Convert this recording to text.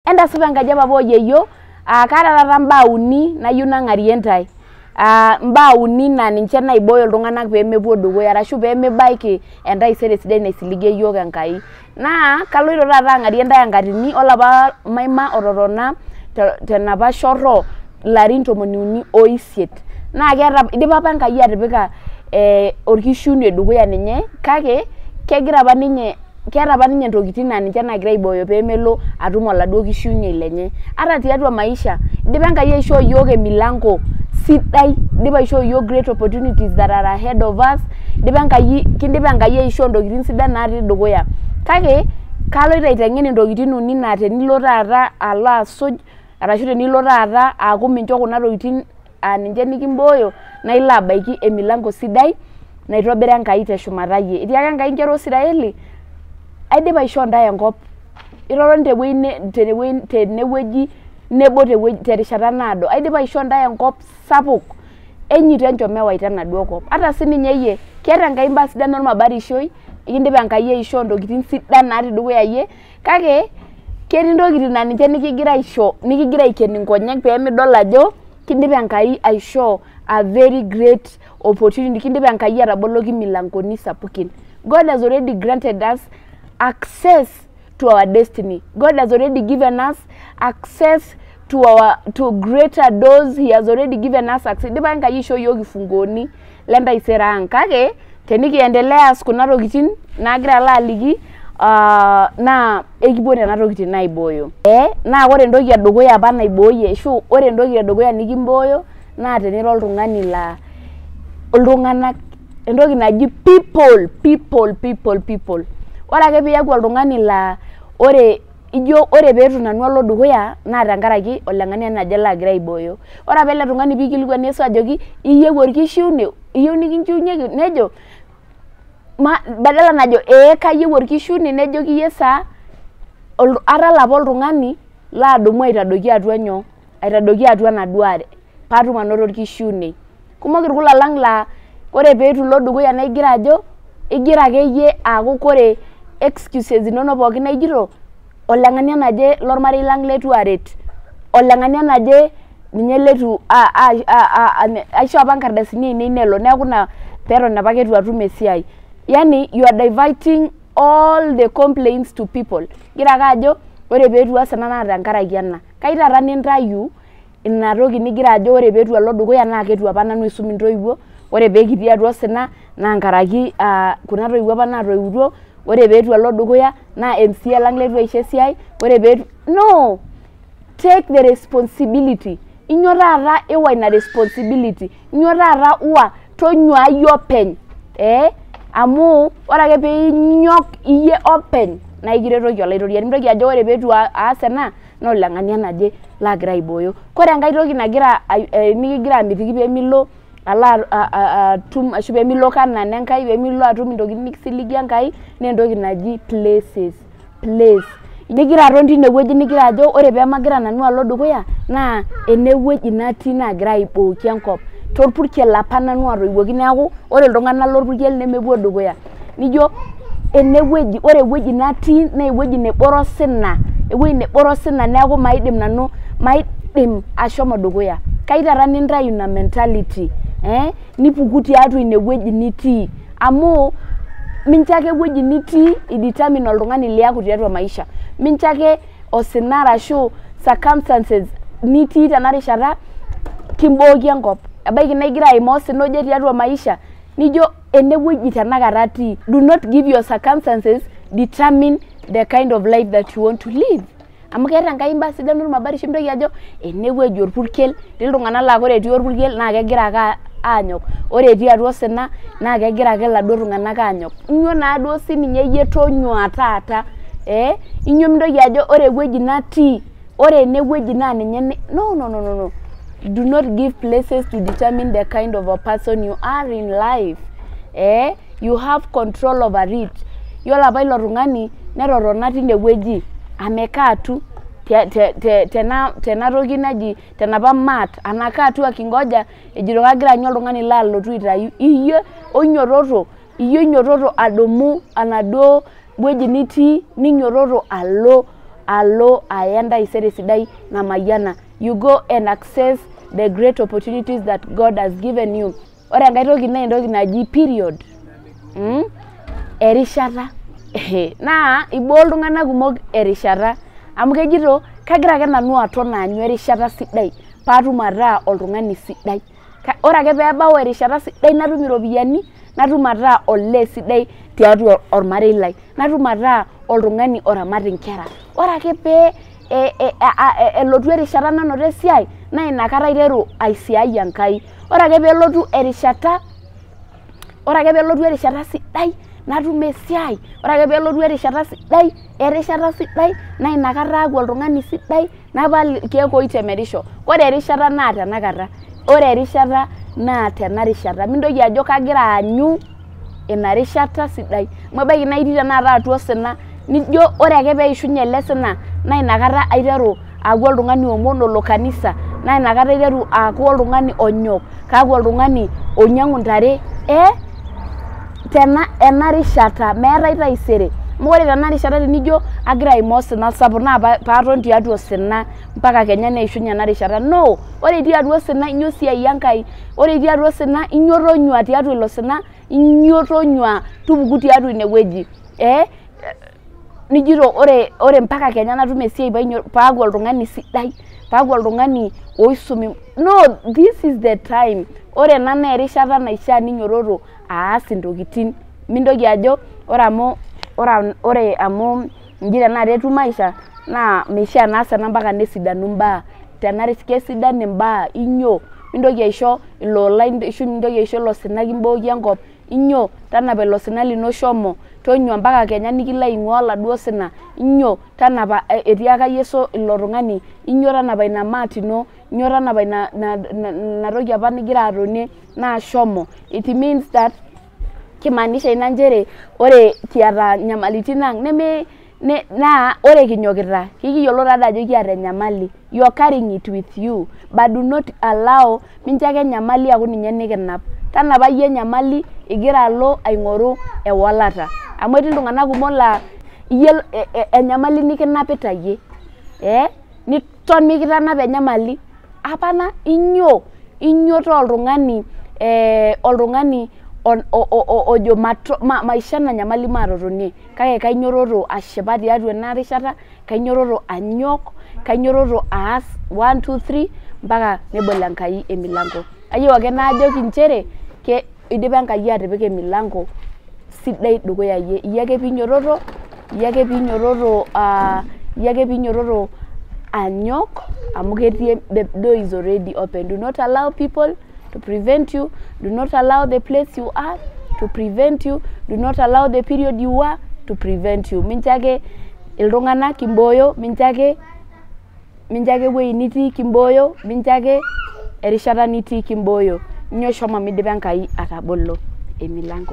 Entasupa enkaji e papa oyieyio, kaata taata imbaa uni nayieu nang'arie intae. Imbaa uni naa ninche naibooyo iltung'anak pee mepuo dukuya arashu pee mibaiki entaisere sidai naisiligie iyiook Enkai. Naa kaloito taata ang'arie intae enkatini olapa maima ototona tenapa shorro ilarin 38. Naa keeta, idipa apa Enkai atipika orkishiunye dukuya ninye, kake kegira apa ninye, keeta apa ninye intokitin naa ninche naagira aibooyo pee melo atum oladuo kishiunye lenye. Ata tiatua maisha, idipa Enkai aishoo iyiook emilanko sidai, idipa aishoo iyiook great opportunities that are ahead of us, idipa Enkai, kindipa Enkai aishoo intokitin sidan natii dukuya. Kake kaloito aiteng'en intokitin uni naa tenilo taata alo asuj arashu tenilo taata aaku mincho kuna tokitin aa ninche nikimbooyo naa ilo abaiki emilanko sidai naitobira Enkai teshumata iyie. Etiaka Enkai inkera oosiraeli, aidipa aishoo intae enkop, itotoni tenewueji nebo terishata naado, aidipa aishoo intae enkop sapuk, enyoito enchom ewaita enaduo kop. Ata sininye iyie, keeta Enkai imbaa sidan ormabarishoi, ekindipa Enkai aishoo intokitin sidan natii dukuya iyie, kake ketii intokitin naa ninche nikigira aisho, nikigira aiken inkonyek pee midol ajo kindipa Enkai aishoo a very great opportunity, kindipa Enkai ataboloki imilankoni sapukin. God has already granted us access to our destiny. God has already given us access to our to greater doors. He has already given us access. Idipa Enkai aishoo iyiook ifunguoni lentaisere ang'. Kake tenikiendelea aas kuna tokitin naagira alo aliki, naa ekipuo nena tokitin aibooyo. Naa ore entoki edukuya apa naibooyie ashu ore entoki edukuya nikimbooyo naa tenira oltung'ani laa iltung'anak, entoki naji people, people, people, people. Ore ake piaku oltung'ani laa ore ijo ore peetu nanu alo dukuya naa tenkaraki oleng'ania naje laagira aibooyo. Ore apa ele tung'ani piikilikuan Yesu ajoki iyieu orkishiune, iyieu nikinchiunyieki, nejo badala najo ee kayieu orkishiune, nejoki Yesu atala apa oltung'ani laadumu aitadoiki atua nyoo, aitadoiki atua enaduo are paatum anoto orkishiune. Kumok irkulak lang' laa ore peetu ilo dukuya naa igira ajo, igira akeyie aaku kore excuses inonok pookin naa ijito oleng'ania naje lormarei lang' leitu aaret, oleng'ania naje ninye leitu aishoo apa nkardasini ainei nelo, neeku ina peeton apake eitu atum esiai. Yani you are diverting all the complaints to people. Igira ake ajo ore peetu aas ena naa tenkaraki ena. Kai taata nintayu ina toki nigira ajo ore peetu alo dukuya naa keitu apa nanu aisum intoiwuo, ore pee kitii atua osina naa nkaraki kuna toiwuo apa naatoiwutuo, ore peetu alo dukuya naa MCA lang' leitu aisho esiai, ore peetu no! Take the responsibility. Inyo taata iwa ina responsibility. Inyo taata uwa tonyuaa iyie openy. Amu ore ake piinyok iyie openy naa ekiretoki Olaitoriani. Mintoki ajo ore peetu aas ena naa oleng'ania naje laagira aibooyo. Kore enkae toki nagira nikigira amitiki pee milo alo atum ashu pee milo Canaan Enkai, pee milo atum intokitin nikisiligie Enkai naa entoki naji places. Place. Nigira aton tinewueji nigira ajo ore peemagira nanu alo dukuya naa enewueji natii naagira aibooki enkop. Torpurkel apa nanu atoiwuoki neeku ore iltung'anak lorpurkel nemepuo dukuya. Nijo enewueji, ore ewueji natii naa ewueji nebore osina, ewueji nebore osina neeku maidim nanu, maidim ashomo dukuya. Kai taata nintayu ina mentality, nipuku tiatua inewueji nitii amu mincho ake ewueji nitii idetermine oltung'ani liaku tiatua maisha. Mincho ake osina arashu circumstances nitii tena rishata kimbooki enkop. Ebaiki naa igira aimaa osina oje tiatua maisha nijo enewueji tenakata atii. Do not give your circumstances determine the kind of life that you want to live. Amu keeta Enkai imbaa sidan ormabarisho, mintoki ajo enewueji orpurkel, etii iltung'anak laa ore etii orpurkel naa kegira ake aanyok, ore etii atua osina naa kegira ake iladuo tung'anak aanyok. Inyo naaduo sininye iyie tonyuaa taata, inyo mintoki ajo ore ewueji natii, ore enewueji naa ninye no, no, no, no, no. Do not give places to determine the kind of a person you are in life. You have control over it. Yiolo apa ilo tung'ani netotona tinewueji amekaa tu tena toki naji tenapa mat anakaa tu akingoja ejito kagira aanyu oltung'ani laalotu aitayu. Iyie oinyototo, iyie oinyototo adumu enaduo wueji nitii ninyototo alo alo aya entaisere sidai namayiana. You go and access the great opportunities that God has given you. Ore enkae toki naa entoki naji period. Erishata. Naa iboo iltung'anak kumok erishata amu kejito kagira ake nanu aton aanyu erishata sidai paatum ataa oltung'ani sidai. Ore ake peebau erishata sidai natum iropiyiani, natum ataa olee sidai tiatua ormarei lai, natum ataa oltung'ani oramat inkera. Ore ake pee elotu erishata nanoto esiai naa inakata aiteru aisiai Enkai. Ore ake peelotu erishata, ore ake peelotu erishata sidai natum esiai, ore ake peelotu erishata sidai naa inakata aaku oltung'ani sidai napal irkeek oitemerisho. Ore erishata naa tenakata, ore erishata naa tena rishata. Mintoki ajo kagira aanyu ina rishata sidai. Amu ebaiki naa itii tenakata atua osina nijo ore ake peishunye ele sina naa inakata aiteru aaku oltung'ani omon olo kanisa, naa inakata aiteru aaku oltung'ani onyok, kaaku oltung'ani oinyang'u ntare. Tena ena rishata meetae taisere. Amu ore tena rishata tenijo agira aimaa osina sapuk naa paaton tiatua osina mpaka kenya neishunye ena rishata. No, ore itii atua osina inyo siai Enkai. Ore itii atua osina inyo tonyua tiatua ilo sina, inyo tonyua tupuku tiatua inewueji. Nijito ore mpaka kenya natum esiai paaku oltung'ani sidai, paaku oltung'ani oisumi. No, this is the time. Ore ena naa erishata naishaa ninyoroto aas intokitin. Mintoki ajo ore amu inji tenakata etiu maisha naa meishaa naas ena mpaka nesidanu imbaa. Kesidan imbaa inyo. Mintoki aisho ilo ola ashu mintoki aisho ilo sina kimbooki enkop. Inyo tanapa ilo sina lino shomo. Tonyua mpaka kenya nikilo aing'ua oladuo sina. Inyo tanapa etiaka Yesu ilo tung'ani. Inyo tanapa ina mat ino. Inyo tanapa ina toki apa nigira atonie naa shomo. It means that kimaanisha ina nchere ore kiata nyamalitin ang' neme naa ore kinyokita kikiyiolo taadoi ajo kiata enyamali. You are carrying it with you, but do not allow mincho ake enyamali aaku ninye nikinap. Tanapa iyie enyamali igira alo aing'oru ewalata. Amu etii iltung'anak kumok laa iyie enyamali nikinapita iyie. Niton mikitanapa enyamali. Apana, inyo too oltung'ani oltung'ani ojo maisha ena nyamali maatotonie. Kake kainyoroto ashipa tiatua ena rishata, kainyoroto anyok, kainyoroto aas 1 2 3 mpaka nebol Enkai emilango. Ayieu ake naajoki nchere idipa Enkai atipika emilango sidai dukuya iyie. Iyie ake piinyoroto, iyie ake piinyoroto anyok amu ketii the door is already open. Do not allow people to prevent you. Do not allow the place you are to prevent you. Do not allow the period you are to prevent you. Mincho ake iltung'anak kimboyo, mincho ake ewueji nitii kimboyo, mincho ake erishata nitii kimboyo. Inyo shomo midipa Enkai atabolo emilango.